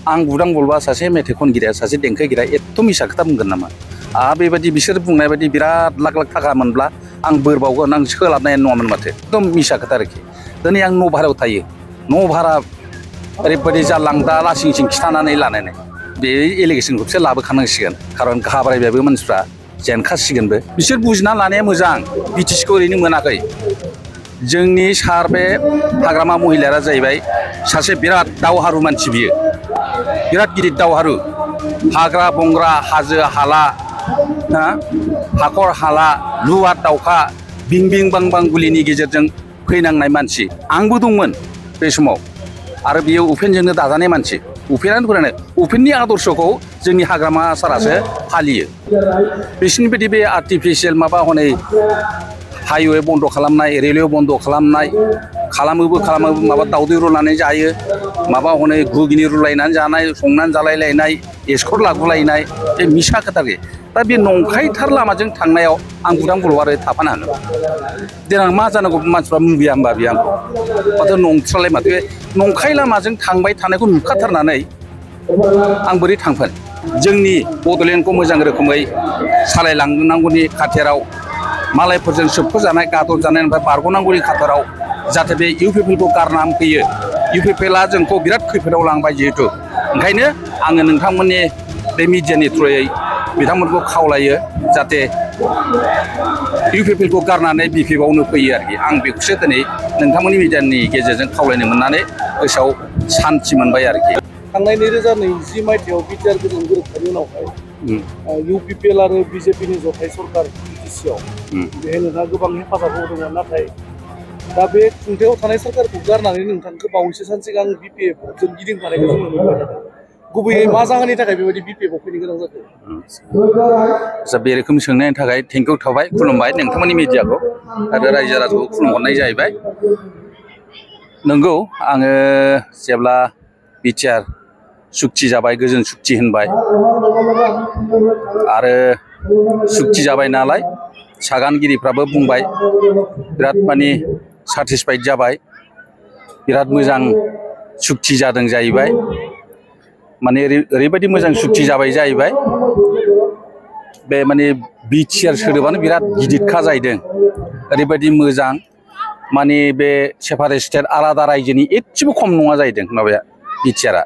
आं बुदां बोलबा सासे मेथाइ खनगिरिया सासे देंखोगिरिया एथ' मिसा खोथा बुंगोन नामा बेबायदि बिसोर बुंनाय बायदि बिराद लाख लाख थाखा मोनब्ला आं बोर बावगोन आं सोलाबनाय नङामोन माथो एकदम मिसा खोथा आरोखि दिनै आं न' भारायाव थायो न' भारा ओरैबायदि जालांदा लासिं सिं खिथानानै लानानै बे एलिगेसनखौसो लाबोखानांसिगोन खारन घाबरायबायबो मानसिफ्रा जेनखासिगोनबो बिसोर बुजिना लानाया मोजां बिटिसिखौ ओरैनो मोनाखै जोंनि सार बे हाग्रामा महिलाया जाहैबाय सासे बिराद दावहारु मानसि बियो बिराद गिदिर दावहारु हाग्रा बंग्रा हाजो हाला हाखर हाला लुवार दावखा बिं बिं बां बां गुलिनि गेजेरजों फैनांनाय मानसि आंबो दंमोन बे समाव आरो बियो उपेनजोंनो दाजानाय मानसि उपेनानो फोरोङो उपेननि आदर्शखौ जोंनि हाग्रामा सारासो फालियो बिसोरनि बायदि बे आर्टिफिसियेल माबा हनै हाइवे बन्द खालामनाय रेलवे बन्द खालामनाय खालामोबो माबा दावदै रुनानै जायो माबा हनै घुगिनि रुलायनानै जानाय संनानै जालायलायनाय एस्कर्ट लाबोलायनाय बे मिसा खोथा गैया दा बे नंखायथार लामाजों थांनायाव आं बुदां बर' आरो थाफानो हागोन देनां मा जानांगौ मानसिफ्रा मुगैया होमबा बे आंखौ माथो नंथ्रालाय माथो नंखाय लामाजों थांबाय थानायखौ नुखाथारनानै आं बोरै थांफोन जोंनि बड'लेण्डखौ मोजां रोखोमै सालायलांनांगौनि खाथिराव मालायफोरजों सोबख'जानाय गादब जानायनिफ्राय बारग'नांगौनि खाथिराव जाहाथे बे इउपिपिएलखौ गारनानै फैयो इउपिपिएलआ जोंखौ बिराद खैफोदाव लांबाय जिहेतु ओंखायनो आङो नोंथांमोननि बे मिडियानि थ्रुयै बिथांमोनखौ खावलायो जाहाथे इउपिपिएलखौ गारनानै बिपिएफआवनो फैयो आरोखि आं बेखौसो दिनै नोंथांमोननि मिडियानि गेजेरजों खावलायनो मोननानै गोसोआव सान्थि मोनबाय आरोखि थांनाय 2020 मायथाइयाव बिटिआर गोजोन गोरोबथानि उनावहाय इउपिपिएल आरो बिजेपिनि जथाय सरकार बिटिसिआव बेहाय नोंथाङा गोबां हेफाजाब होदोंमोन नाथाय दा बे खुंथायाव थानाय सरकारखौ गारनानै नोंथांखौ बावैसो सान सिगां बिपिएफजों गिदिंफानायखौ जों नुनो मोनबाय थादों गुबैयै मा जाहोननि थाखाय बेबायदि बिपिएफआव फैनो गोनां जाखो बे रोखोम सोंनायनि थाखाय थेंकिउ थाबाय खुलुमबाय नोंथांमोननि मिडियाखौ आरो रायजो राजाखौ खुलुमहरनाय जाहैबाय नंगौ आङो जेब्ला बिटिआर सुक्ति जाबाय गोजोन सुक्ति होनबाय आरो सुक्ति जाबाय नालाय सागानगिरिफ्राबो बुंबाय बिराद माने सेटिसफाइड जाबाय बिराद मोजां सुक्ति जादों जाहैबाय माने ओरैबायदि मोजां सुक्ति जाबाय जाहैबाय बे माने बिटिआर सोदोबानो बिराद गिदिरखा जाहैदों ओरैबायदि मोजां माने बे सेपारेट स्टेट आलादा रायजोनि एसेबो खम नङा जाहैदों माबाया बिटिआरआ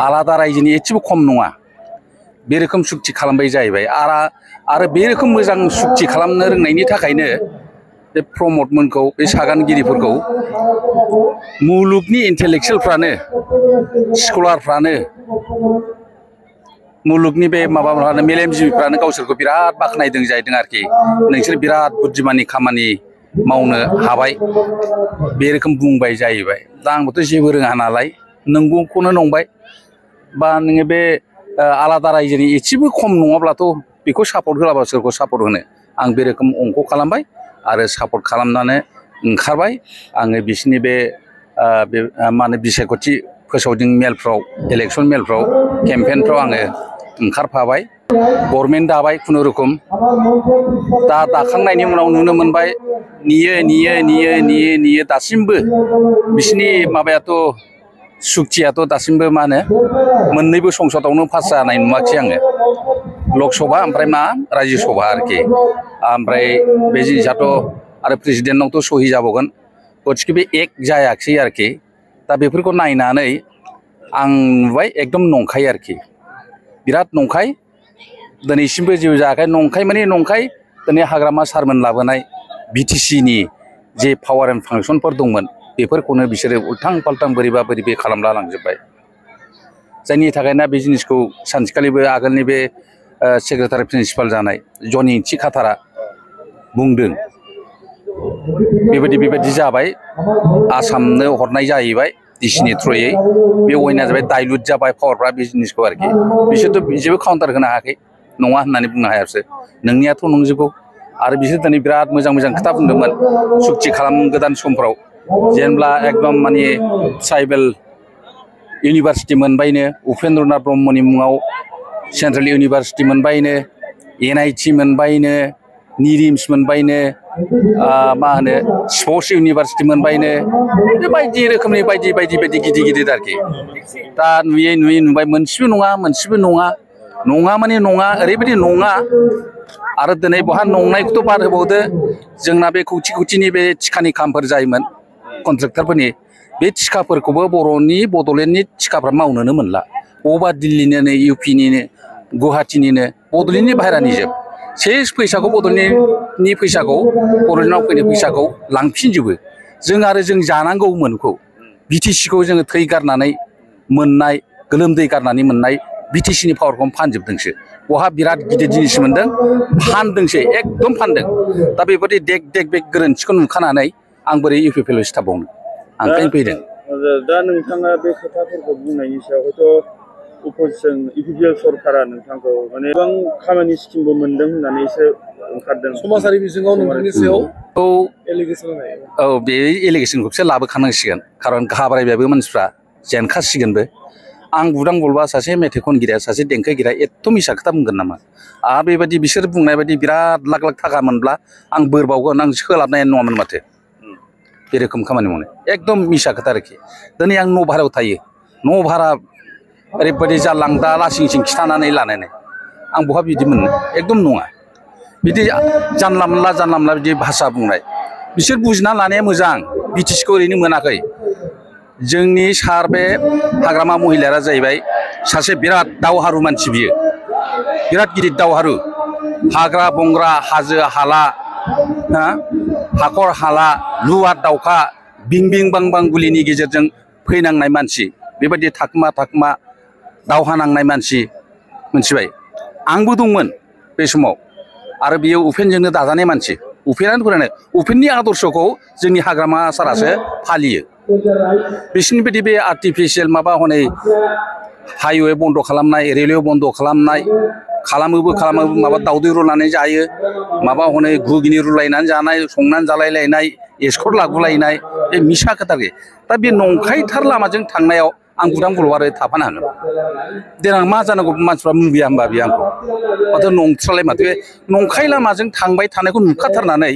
आलादा रायजोनि एसेबो खम नङा बे रोखोम सुक्ति खालामबाय जाहैबाय आरो बे रोखोम मोजां सुक्ति खालामनो रोंनायनि थाखायनो बे प्रमदमोनखौ बे सागानगिरिफोरखौ मुलुगनि इन्टेलेक्सुयेलफ्रानो स्कलारफ्रानो मुलुगनि बे माबाफ्रानो मेलेमजिबिफ्रानो गावसोरखौ बिराद बाख्नायदों जाहैदों आरोखि नोंसोर बिराद बुद्धिमाननि खामानि मावनो हाबाय बे रोखोम बुंबाय जाहैबाय दा आंबोथ' जेबो रोङा नालाय नंगौखौनो नंबाय बा नोङो बे आलादा रायजोनि एसेबो खम नङाब्लाथ' बेखौ सापर्ट होलाबा सोरखौ सापर्ट होनो आं बे रोखोम अंक खालामबाय आरो सापर्ट खालामनानै ओंखारबाय आङो बिसोरनि बे मा होनो बिसायख'थि फोसावदिं मेलफ्राव इलेक्सन मेलफ्राव केम्पेनफ्राव आङो ओंखारफाबाय गभर्नमेन्ट दाबाय खुनुरुखुम दा दाखांनायनि उनाव नुनो मोनबाय नेयो दासिमबो बिसोरनि माबायाथ' सुक्तियाथ' दासिमबो मा होनो मोननैबो संसदआवनो पास जानाय नुवाखै आङो लकसभा ओमफ्राय मा रायजो सभा आरोखि ओमफ्राय बे जिनिसाथ' आरो प्रेसिडेन्टनावथ' सहि जाबावगोन गथिखे बे एक जायाखिसै आरोखि दा बेफोरखौ नायनानै आं नुबाय एकदम नंखाय आरोखि बिराद नंखाय दिनैसिमबो जेबो जायाखै नंखाय माने नंखाय दिनै हाग्रामा सारमोन लाबोनाय बिटिसिनि जे पावार एन्ड फांसनफोर दंमोन बेफोरखौनो बिसोरो उल्थां फाल्थां बोरैबा बोरैबि खालामला लांजोब्बाय जायनि थाखायना बे जिनिसखौ सानसेखालिबो आगोलनि बे सेक्रेटारि प्रिन्सिपाल जानाय जनि थिखाथारा बुंदों बेबायदि जाबाय आसामनो हरनाय जाहैबाय डिसिनि थ्रुयै बे अयना जाबाय डाइलुट जाबाय पावारफ्रा बे जिनिसखौ आरोखि बिसोरथ' जेबो काउन्टार होनो हायाखै नङा होननानै बुंनो हाया बिसोर नोंनियाथ' नंजोबगौ आरो बिसोर दिनै बिराद मोजां खोथा बुंदोंमोन सुक्ति खालाम गोदान समफ्राव जेनेब्ला एकदम माने ट्राइबेल इउनिभारसिटि मोनबायनो उपेन्द्रनाथ ब्रह्मनि मुङाव सेन्ट्रेल इउनिभारसिटि मोनबायनो NIT मोनबायनो निरिम्स मोनबायनो मा होनो स्पर्ट्स इउनिभार्सिटि मोनबायनो बे बायदि रोखोमनि बायदि गिदिर गिदिर आरोखि दा नुयै नुबाय मोनसेबो नङा माने नङा ओरैबायदि नङा आरो दिनै बहा नंनायखौथ' बाद होबावदो जोंना बे खौथि बे थिखानि खामफोर जायोमोन कन्ट्रेक्टरफोरनि बे थिखाफोरखौबो बड'लेण्डनि थिखाफ्रा मावनोनो मोनला बबेबा दिल्लीनिनो इउपिनिनो गुवाहाटीनिनो बड'लेण्डनि बाहेरानि जोब सेस फैसाखौ बड'लेण्डनि फैसाखौ बड'लेण्डआव फैनाय फैसाखौ लांफिनजोबो जों जानांगौमोनखौ बिटिसिखौ जोङो थै गारनानै मोननाय गोलोमदै गारनानै मोननाय बिटिसिनि पावारखौ फानजोबदोंसो बहा बिराद गिदिर जिनिस मोनदों फानदोंसो एकदम फानदों दा बेबायदि देग बे गोरोन्थिखौ नुखानानै आं बोरै इउपिपिएल सिथाबबावनो आं ओंखायनो फैदों दा नोंथाङा बे खोथाफोरखौ बुंनायनि सायाव हयथ' अपोजिसन इउपिपिएल सरकारा नोंथांखौ माने गोबां खामानि स्किमबो मोनदों होननानैसो ओंखारदों समाजारि बिजोङाव नोंथांनि सायाव एलिगेसन होनाय औ बे एलिगेसनखौसो लाबोखानांसिगोन खारन घाबरायबायबो मानसिफ्रा जेनखासिगोनबो आं बुदां बलबा सासे मेथाइ खनगिरिया सासे देंखोगिरिया एथ' मिसा खोथा बुंगोन नामा आरो बेबायदि बिसोर बुंनाय बायदि बिराद लाख थाखा मोनब्ला आं बोरबावगोन आं सोलाबनाय नङामोन माथो बे रोखोम खामानि मावनो एकदम मिसा खोथा आरोखि दिनै आं न' भारायाव थायो न' भारा ओरैबायदि जालां दा लासिं खिथानानै लानानै आं बहा बिदि मोननो एकदम नङा बिदि जानला मोनला बिदि भाषा बुंनाय बिसोर बुजिना लानाया मोजां बिटिसिखौ ओरैनो मोनाखै जोंनि सार बे हाग्रामा महिलारा जाहैबाय सासे बिराद दावहारु मानसि बियो बिराद गिदिर दावहारु हाग्रा बंग्रा हाजो हाला हाखर हाला लुवा दावखा बिं बां गुलिनि गेजेरजों फैनांनाय मानसि बेबायदि थाखोमा दावहा नांनाय मानसि मोनथिबाय आंबो दंमोन बे समाव आरो बियो उपेनजोंनो दाजानाय मानसि उपेनानो फरायनाय उपेननि आदर्शखौ जोंनि हाग्रामा सारासो फालियो बिसोरनि बायदि बे आर्टिफिसियेल माबा हनै हाइवे बन्द' खालामनाय रेलवे बन्द' खालामनाय खालामोबो माबा दावदै रुनानै जायो माबा हनै घुगिनि रुलायनानै जानाय संनानै जालायलायनाय एस्कर्ट लाबोलायनाय बे मिसा खोथा गैया दा बे नंखायथार लामाजों थांनायाव आं बुदां बर' आरो थाफानो हागोन देनां मा जानांगौ मानसिफ्रा मुगैया होमबा बे आंखौ माथो नंथ्रालाय माथो नंखाय लामाजों थांबाय थानायखौ नुखाथारनानै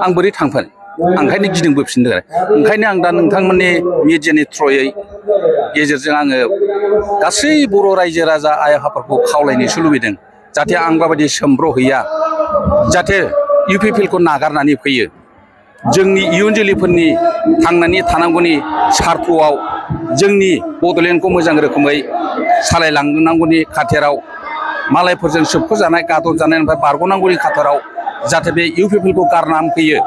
आं बोरै थांफानो ओंखायनो गिदिंबोफिनदों आरो ओंखायनो आं दा नोंथांमोननि मिडियानि थ्रयै गेजेरजों आङो गासै बर' रायजो राजा आइ आफाफोरखौ खावलायनोसो लुबैदों जाहाथे आं बायदि सोमब्र'हैया जाहाथे इउपिपिएलखौ नागारनानै फैयो जोंनि इयुन जोलैफोरनि थांनानै थानांगौनि सार्थआव जोंनि बड'लेण्डखौ मोजां रोखोमै सालायलांनांगौनि खाथिराव मालायफोरजों सोबख'जानाय गादब जानायनिफ्राय बारग'नांगौनि खाथिराव जाहाथे बे इउपिपिएलखौ गारनानै फैयो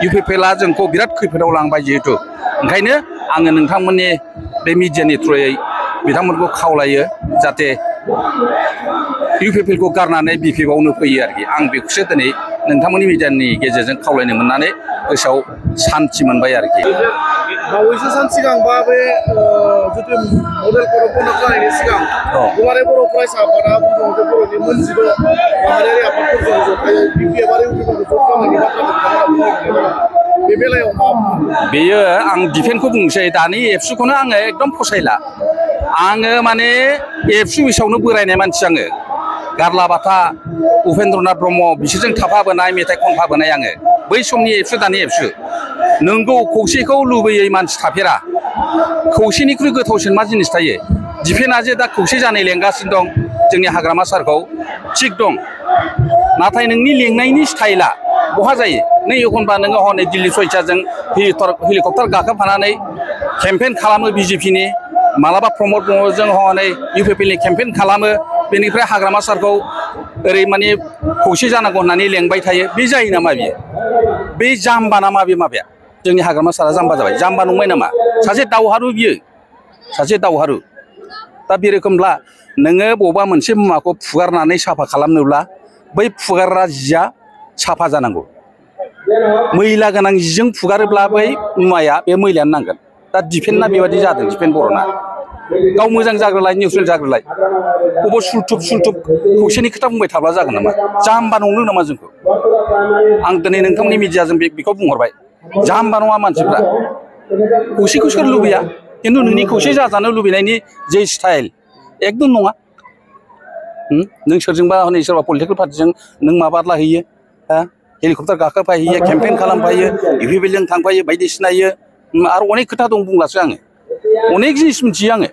इउपिपिएलआ जोंखौ बिराद खैफोदाव लांबाय जिहेथु ओंखायनो आङो नोंथांमोननि बे मिडियानि थ्रुयै बिथांमोनखौ खावलायो जाहाथे इउपिपिएलखौ गारनानै बिपिएफआवनो फैयो आरोखि आं बेखौसो दिनै नोंथांमोननि मिडियानि गेजेरजों खावलायनो मोननानै गोसोआव सान्थि मोनबाय आरोखि बावैसो सान सिगां बा बे जितु मडेल कर्ट बन्द जानायनि सिगां दुलाराय बर' फरायसा आफादा बुंदों जे बर'नि मोनजिद' माहारियारि आफादफोरजों जथायाव बिपिएफ आरो इउपिपिएलखौ ज' खालामनायनि बाथ्राखौ बे बेलायाव मा बेयो आं डिफेन्सखौ बुंनोसै दानि एबसुखौनो आङो एकदम फसायला आङो माने एबसु बैसोआवनो बोरायनाय मानसि आङो गारलाबाथा उपेन्द्रनाथ ब्रह्म बिसोरजों थाफाबोनाय मेथाइ खनफाबोनाय आङो बै समनि एबसु दानि एबसु नोंगौ खौसेखौ लुबैयै मानसि थाफेरा खौसेनिख्रुइ गोथावसिन मा जिनिस थायो डिफेन्सआ जे दा खौसे जानाय लेंगासिनो दं जोंनि हाग्रामा सारखौ थिग दं नाथाय नोंनि लेंनायनि स्टाइला बहा जायो नै एखनबा नोङो हनै दिल्ली सयसाजों हेलिकप्टार गाखोफानानै केम्पेइन खालामो बिजेपिनि मालाबा प्रमद ब्रह्मजों हनै इउपिपिएलनि केम्पेइन खालामो बेनिफ्राय हाग्रामा सारखौ ओरै माने खौसे जानांगौ होननानै लेंबाय थायो बे जायो नामा बियो बे जाम्बा नामा बे माबाया जोंनि हाग्रामा सारा जाम्बा जाबाय जाम्बा नंबाय नामा सासे दावहारु बियो सासे दावहारु दा बे रोखोमब्ला नोङो बबेबा मोनसे मुवाखौ फुगारनानै साफा खालामनोब्ला बै फुगारग्रा जिया साफा जानांगौ मैला गोनां जिजों फुगारोब्ला बै मुवाया बे मैलायानो नांगोन दा डिफेन्सना बेबायदि जादों डिफेन्स बर'ना गाव मोजां जाग्रोलाय निउट्रेल जाग्रोलाय बबाव सुलथुब खौसेनि खोथा बुंबाय थाब्ला जागोन नामा जाम्बा नंदों नामा जोंखौ आं दिनै नोंथांमोननि मिडियाजों बेखौ बुंहरबाय जाम्बा नङा मानसिफ्रा खौसेखौ सोर लुबैया खिन्थु नोंनि खौसे जाजानो लुबैनायनि जे स्टाइल एकदम नङा नों सोरजोंबा हनै सोरबा पलिटिकेल पार्टिजों नों माबा लाहैयो हेलिकप्टार गाखोफायो केम्पेइन खालामफायो इउपिपिएलजों थांफायो बायदिसिनायो आरो अनेक खोथा दं बुंलासो आङो अनेक जिनिस मिथियो आङो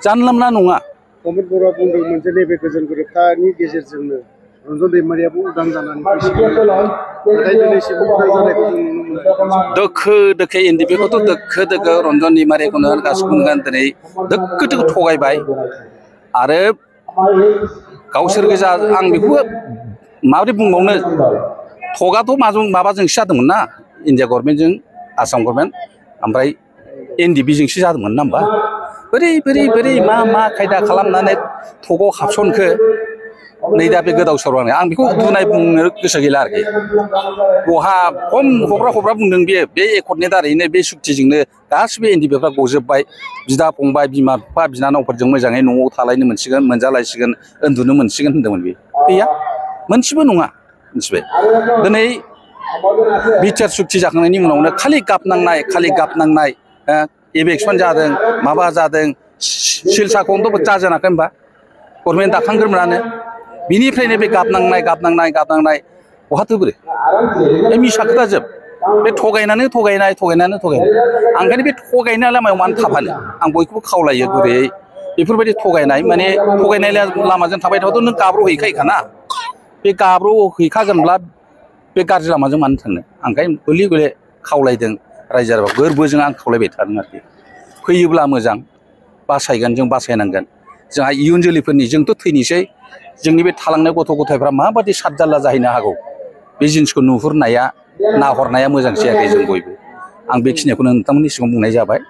जानला मोनला नङा प्रमद बर'आ बुंदोंमोन जे नैबे गोजोन गोरोबथानि गेजेरजोंनो रन्जन दैमारियाबो उदां जानानै फैसिगोन नाथाय दिनैसिम उदां जानायखौ जों नुनो मोनो दोखो दोखो एनडिपिखौथ' दोखो दोखो रन्जन दैमारिखौनो गासिखौनो दिनै दोखो दोखो थगायबाय आरो गावसोर गोजा आं बेखौ माबोरै बुंबावनो थगाथ' माबाजोंसो जादोंमोन ना इन्डिया गभर्नमेन्टजों आसाम गभर्नमेन्ट ओमफ्राय एनडिपिजोंसो जादोंमोन ना होमबा बोरै मा खायदा खालामनानै थगाव हाबसनखो नै दा बे गोदाव सोराव आं बेखौ दुनाय बुंनो गोसो गैला आरोखि बहा खम हब्रा बुंदों बे एकर्डनि दारैनो बे सुक्तिजोंनो गासिबो एनडिपिफ्रा गजोबबाय बिदा फंबाय बिमा बिफा बिनानावफोरजों मोजाङै न'आव थालायनो मोनसिगोन मोनजालायसिगोन उन्दुनो मोनसिगोन होनदोंमोन बे गैया मोनसेबो नङा मिथिबाय दिनै बिटिआर सुक्ति जाखांनायनि उनावनो खालि गाबनांनाय इभेकसन जादों माबा जादों सिलसाखौनोथ' जाजेनाखै होनबा गभर्नमेन्ट दाखांग्रोमोनानो बिनिफ्रायनो बे गाबनांनाय बहाथो बोरै बे मिसा खोथा जोब बे थगायनानै थगायनाय ओंखायनो बे थगायनाय लामायाव मानो थाफानो आं बयखौबो खावलायो गुरैयै बेफोरबायदि थगायनाय माने थगायनाय लामाजों थाबाय थाबाथ' नों गाब्र'हैखायोखाना बे गाब्र'हैखागोनब्ला बे गाज्रि लामाजों मानो थांनो ओंखायनो गले गले खावलायदों रायजो राजाखौ गोरबोजों आं खावलायबाय थादों आरोखि फैयोब्ला मोजां बासायगोन जों बासायनांगोन जोंहा इयुन जोलैफोरनि जोंथ' थैनोसै जोंनि बे थालांनाय गथ' गथायफ्रा माबादि साद जारला जाहैनो हागौ बे जिनिसखौ नुहुरनाया नाहरनाया मोजांसै आरोखि जों बयबो आं बेखिनिखौनो नोंथांमोननि सिगाङाव बुंनाय जाबाय।